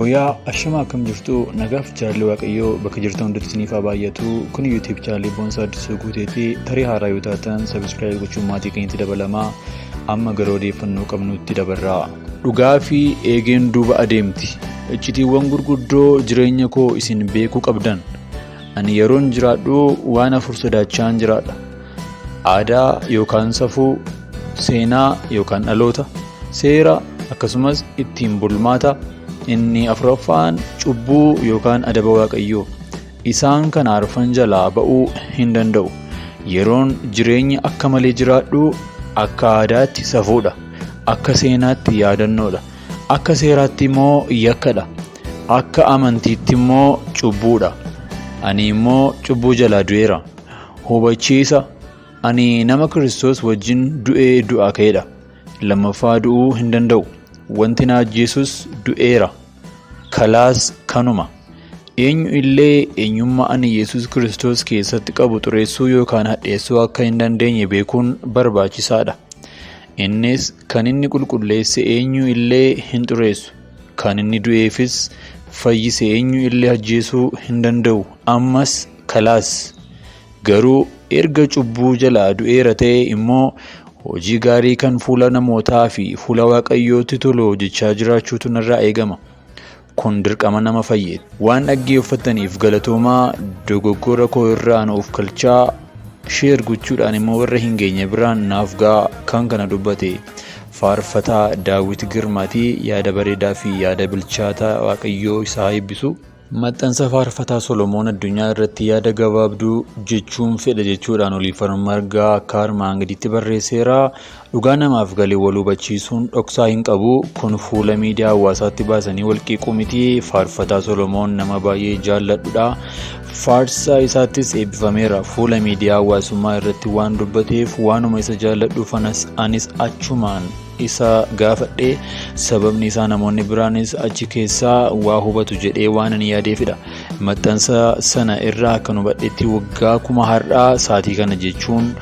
Guyyaa ashama, akkam jirtu? Nagaaf jaalalli Waaqayyoo bakka jirtan hundatti isiniif haa baay'atu. Kun YouTube channelii Boonsaa Addisuu Guuteetii. Tarii haaraa yoo taatan subscribe gochuun maatii keenyatti dabalamaa. Amma gara odeeffannoo qabnutti dabarraa. Dhugaa fi eegeen duuba adeemti. Iccitiiwwan gurguddoo jireenya koo isin beekuu qabdan. Ani yeroon jiraadhu waan afur sodaachaan jiraadha. Aadaa yookaan safuu, seenaa yookaan dhaloota, seera akkasumas ittiin bulmaata. Inni afuraffaan cubbuu yookaan adaba Waaqayyoo. Isaan kana arfan jalaa ba'uu hin danda'u. Yeroon jireenya akka malee jiraadhu akka aadaatti safuudha. Akka seenaatti yaadannoodha. Akka seeraatti immoo yakkadha. Akka amantiitti immoo cubbuudha. Ani immoo cubbuu jalaa du'eera. Hubachiisa, ani nama Kiristoos wajjin du'ee du'aa ka'edha. Lammaffaa du'uu hin danda'u. Wanti na ajjeesus du'eera. Kalaas kanuma. Eenyu illee eenyummaa ani Yesuus Kiristoos keessatti qabu xureessuu yookaan hadheessuu akka hin dandeenye beekuun barbaachisaadha. Innis kan inni qulqulleesse eenyu illee hin xureessu. Kan inni du'eefis fayyise eenyu illee ajjeesuu hin danda'u. Ammas kalaas. Garuu erga cubbuu jalaa du'eera ta'e immoo hojii gaarii kan fuula namootaa fi fuula Waaqayyootti tolu hojjechaa jiraachuutu narraa eegama. Kun dirqama nama fayyeeti. Waan dhaggeeffattaniif galatoomaa. Dogoggora koo irraa na of kalchaa. Share gochuudhaan immoo warra hin geenye biraan naaf ga'a. Kan kana dubbate faarfataa Daawit Girmaati. Yaada bareedaa fi yaada bilchaataa, Waaqayyoo isaa eebbisu. Maxxansa faarfataa Solomoon Addunyaa irratti yaada gabaabduu jechuun fedha jechuudhaan Oliifar Margaa akka armaan gaditti barreesseera. Dhugaa namaaf galee wal hubachiisuun dhoksaa hin qabu. Kun fuula miidiyaa hawaasaatti baasanii wal qiiquu miti. Faarfataa Solomoon nama baay'ee jaalladhudha. Faarsaa isaattis eebbifameera. Fuula miidiyaa hawaasummaa irratti waan dubbateef waanuma isa jaalladhuuf anis achumaan isa gaafadhe. Sababni isaa namoonni biraanis achi keessaa waa hubatu jedhee waan ani yaadeefidha. Maxxansa sana irraa akkan hubadhetti waggaa 1000 har'aa saatii kana jechuun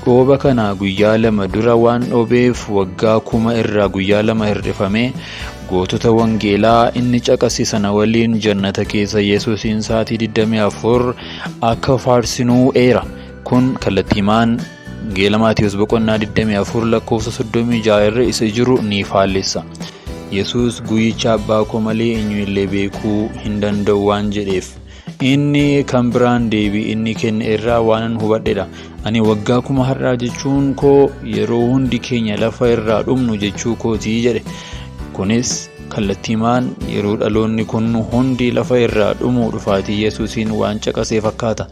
dhooba kana guyyaa 2 dura waan dhoobeef waggaa 1000 irraa guyyaa 2 hir'ifamee gootota wangeelaa inni caqase sana waliin jannata keessa Yesuusiin saatii 24 akka faarsinuu eera. Kun kallattiimaan Wangeela Maatiyus boqonnaa 24 lakkoofsa 36 irra isa jiru ni faallessa. Yesuus guyyicha abbaa koo malee eenyu illee beekuu hin danda'u waan jedheef. Inni kan biraan deebii inni kenne irraa waanan hubadhedha. Ani waggaa 1000 har'aa jechuun koo yeroo hundi keenya lafa irraa dhumnu jechuu kootii jedhe. Kunis kallattiimaan yeroo dhaloonni kun hundi lafa irraa dhumu dhufaatii Yesuusiin waan caqasee fakkaata.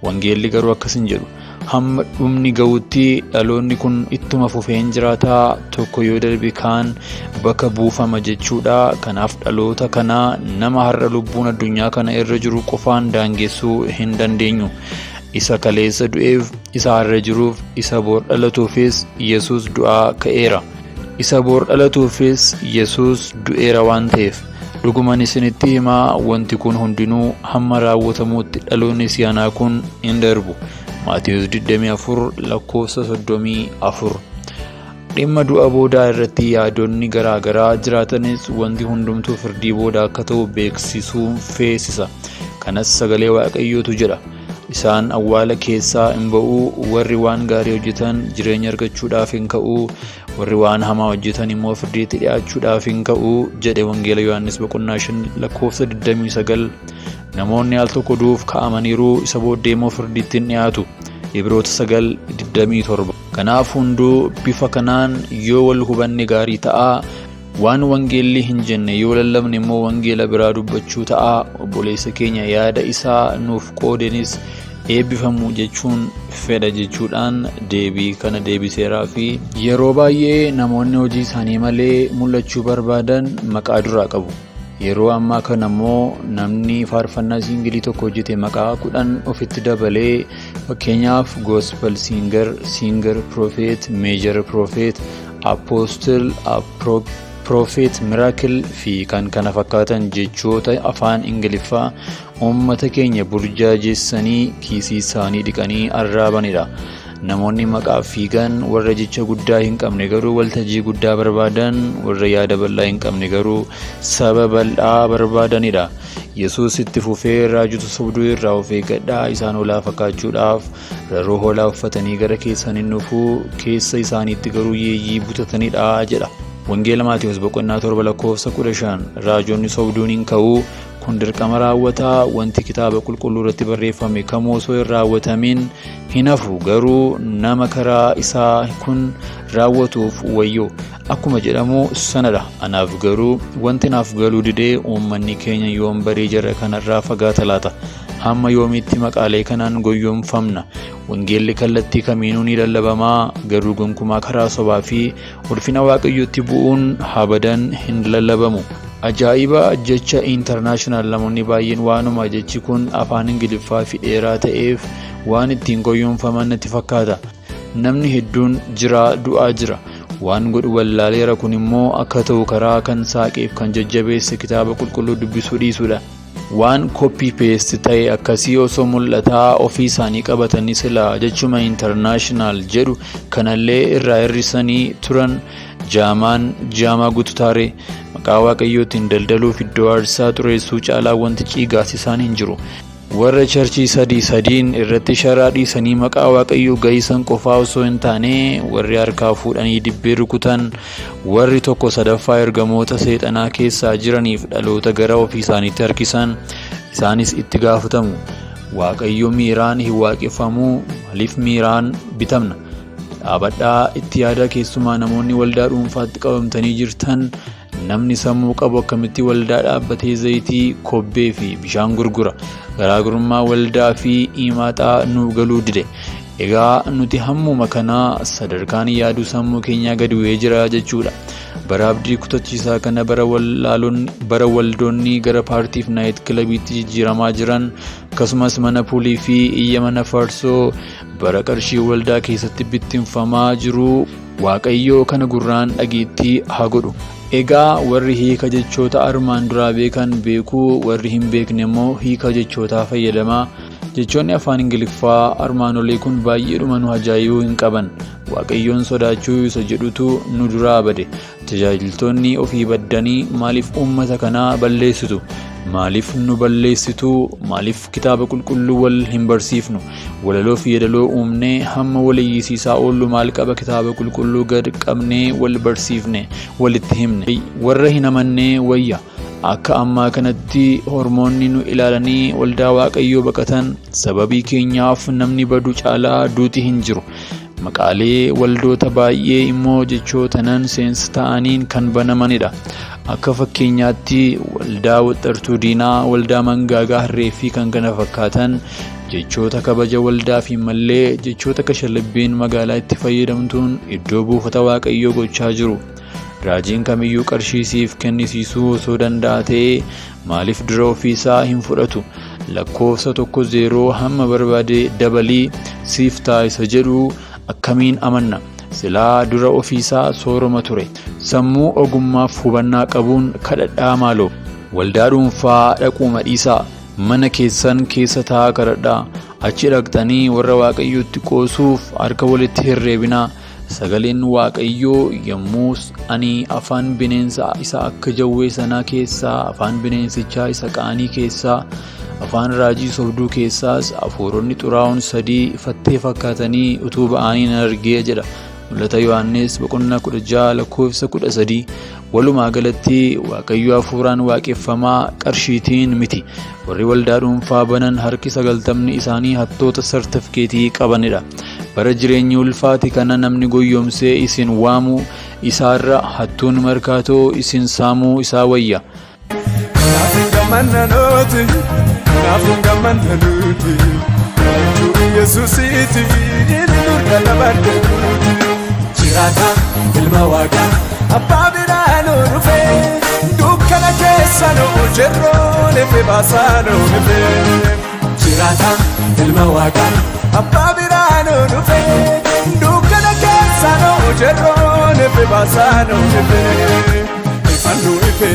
Wangeelli garuu akkas hin jedhu. Hamma dhumni ga'utti dhaloonni kun ittuma fufeen jiraataa, tokko yoo darbe kaan bakka buufama jechuudha. Kanaaf dhaloota kana nama har'a lubbuun addunyaa kana irra jiru qofaan daangessuu hin dandeenyu. Isa kaleessa du'eef, isa har'a jiruuf, isa bor dhalatuufis Yesuus du'aa ka'eera. Isa bor dhalatuufis Yesuus du'eera waan ta'eef. Dhuguman isinitti himaa, wanti kun hundinuu hamma raawwatamuutti dhaloonni si'anaa kun hin darbu. Maatiyus 24 lakkoofsa 34. Dhimma du'a boodaa irratti yaadonni garaa garaa jiraatanis wanti hundumtuu firdii booda akka ta'u beeksisuun feesisa. Kanas sagalee Waaqayyootu jedha. Isaan awwaala keessaa hin ba'u, warri waan gaarii hojjetan jireenya argachuudhaaf hin ka'u, warri waan hamaa hojjetan immoo firdiitti dhi'aachuudhaaf hin ka'u jedhe Wangeela Yohaannis boqonnaa 5 lakkoofsa 29. Namoonni al tokko du'uuf ka'amaniiru, isa booddee immoo firdiitti hin dhi'aatu. Ibroota 9 27. Kanaaf hunduu bifa kanaan yoo wal hubanne gaarii ta'a. Waan wangeelli hin jenne yoo lallabne immoo wangeela biraa dubbachuu ta'a. Obboleessa keenya yaada isaa nuuf qoodenis eebbifamu jechuun fedha jechuudhaan deebii kana deebiseeraa fi yeroo baay'ee namoonni hojii isaanii malee mul'achuu barbaadan maqaa duraa qabu. Yeroo ammaa kana immoo namni faarfannaa single tokko hojjete maqaa 10 ofitti dabalee, fakkeenyaaf gospel singer, singer prophet, major prophet, apostle, prophet miracle fi kan kana fakkaatan jechoota afaan Ingiliffaa uummata keenya burjaajessanii kiisii isaanii dhiqanii arraabanidha. Namoonni maqaaf fiigan, warra jecha guddaa hin qabne garuu waltajjii guddaa barbaadan, warra yaada bal'aa hin qabne garuu saba bal'aa barbaadanidha. Yesuus itti fufee, "Raajota sobduu irraa of eeggadhaa. Isaan hoolaa fakkaachuudhaaf rarroo hoolaa uffatanii gara keessan hin dhufuu, keessa isaaniitti garuu yeeyyii butatanidha" jedha. Wangeela Maatiyus boqonnaa 7 lakkoofsa 15. Raajonni sobduun hin ka'uu. Kun dirqama raawwataa. Wanti kitaaba qulqulluu irratti barreeffame kamuu osoo hin raawwatamin hin hafu, garuu nama karaa isaa kun raawwatuuf wayyoo akkuma jedhamu sanadha. Anaaf garuu wanti naaf galuu didee, uummanni keenya yoom baree jara kanarraa fagaata laata? Hamma yoomiitti maqaalee kanaan goyyomfamna? Wangeelli kallattii kamiinuu ni lallabamaa, garuu gonkumaa karaa sobaa fi ulfina Waaqayyootti bu'uun habadan hin lallabamu. Ajaa'iba! Jecha "international" namoonni baay'een waanuma jechi kun afaan Ingiliffaa fi dheeraa ta'eef waan ittiin goyyomfaman natti fakkaata. Namni hedduun jira, du'aa jira. Waan godhu wallaaleera. Kun immoo akka ta'u karaa kan saaqeef kan jajjabeesse kitaaba qulqulluu dubbisuu dhiisuudha. Waan copy paste ta'e akkasii osoo mul'ataa ofii isaanii qabatanii silaa jechuma "international" jedhu kanallee irraa hir'isanii turan. Jaamaan jaamaa gututaare. Maqaa Waaqayyootiin daldaluuf iddoo aarsaa xureessuu caalaa wanti ciigaasisaan hin jiru. Warra churchii sadii sadiin irratti sharaa dhiisanii maqaa Waaqayyoo gahisan qofaa osoo hin taane, warri harkaa fuudhanii dibbee rukutan, warri tokko sadaffaa ergamoota seexanaa keessaa jiraniif dhaloota gara ofii isaaniitti harkisan, isaanis itti gaafatamu. Waaqayyo miiraan hin waaqeffamuu. Maaliif miiraan bitamna? Dhaabadhaa itti yaada. Keessumaa namoonni waldaa dhuunfaatti qabamtanii jirtan, namni sammuu qabu akkamitti waldaa dhaabbatee zayitii, kobbee fi bishaan gurgura? Garaagarummaa waldaa fi imaaxaa nuuf galuu dide. Egaa nuti hammuma kanaa sadarkaan yaaduu sammuu keenyaa gadi bu'ee jira jechuudha. Bara abdii kutachiisaa kana, bara waldoonni gara paartiif night clubiitti jijjiiramaa jiran, akkasumas mana poolii fi iyya mana farsoo, bara qarshii waldaa keessatti bittinfamaa jiru, Waaqayyoo kana gurraan dhageettii haa godhu. Egaa warri hiika jechoota armaan duraa beekan beekuu, warri hin beekne immoo hiika jechootaa fayyadamaa. Jechoonni afaan Ingiliffaa armaan olii kun baay'eedhuma nu ajaa'ibuu hin qaban. Waaqayyoon sodaachuu isa jedhutu nu duraa bade. Tajaajiltoonni ofii baddanii maaliif uummata kanaa balleessitu? Maaliif nu balleessitu? Maaliif kitaaba qulqulluu wal hin barsiifnu? Walaloo fi yeedaloo uumnee hamma wal iyyisiisaa oollu, maal qaba kitaaba qulqulluu gad qabnee wal barsiifne, walitti himne? Warra hin amannee wayya. Akka ammaa kanatti hormoonni nu ilaalanii waldaa Waaqayyoo baqatan, sababii keenyaaf namni badu caalaa duuti hin jiru. Maqaalee waldoota baay'ee immoo jechoota nonsense ta'aniin kan banamanidha. Akka fakkeenyaatti waldaa waxxartuu diinaa, waldaa mangaagaa harree fi kan kana fakkaatan, jechoota kabaja waldaaf hin mallee, jechoota kashalabbiin magaalaa itti fayyadamtuun iddoo buufata Waaqayyoo gochaa jiru. Raajiin kamiyyuu qarshii siif kennisiisuu osoo danda'a ta'ee maaliif dura ofiisaa hin fudhatu? Lakkoofsa tokko zeeroo hamma barbaade dabalii siif ta'a isa jedhu akkamiin amanna? Silaa dura ofiisaa sooroma ture. Sammuu ogummaaf hubannaa qabuun kadhadhaa maaloo. Waldaa dhuunfaa dhaquuma dhiisaa. Mana keessan keessa taa'aa kadhadhaa. Achi dhaqxanii warra Waaqayyootti qoosuuf harka walitti herreebinaa. Sagaleen Waaqayyoo, "Yommus ani afaan bineensa isa akka jawwee sanaa keessaa, afaan bineensichaa isa qaanii keessaa, afaan raajii sobduu keessaas hafuuronni xuraa'oon sadii fattee fakkaatanii utuu ba'anii nan argee" jedha. Mul'ata Yohaannis boqonnaa 16 lakkoofsa 13. Walumaa galatti Waaqayyo hafuuraan waaqeffamaa, qarshiitiin miti. Warri waldaa dhuunfaa banan harki 90ni isaanii hattoota sartifikeetii qabanidha. Bara jireenyi ulfaate kana namni goyyomsee isin waamu isaarra hattuun markaatoo isin saamuu isaa wayya. Kanaaf hin gammanna nuti, kanaaf hin gammanna nuti. Gammachuu Yesuusiiti, inni nurra dabarte nuti. Jiraata ilma Waaqaa, abbaa biraa nu dhufe, dukkana keessa nu jirruun ife baasaa nu dhufe. Jiraata ilma Waaqaa, abbaa biraa nu dhufe, dukkana keessa nu jirruun ife baasaa nu dhufe. Ifan nu ife.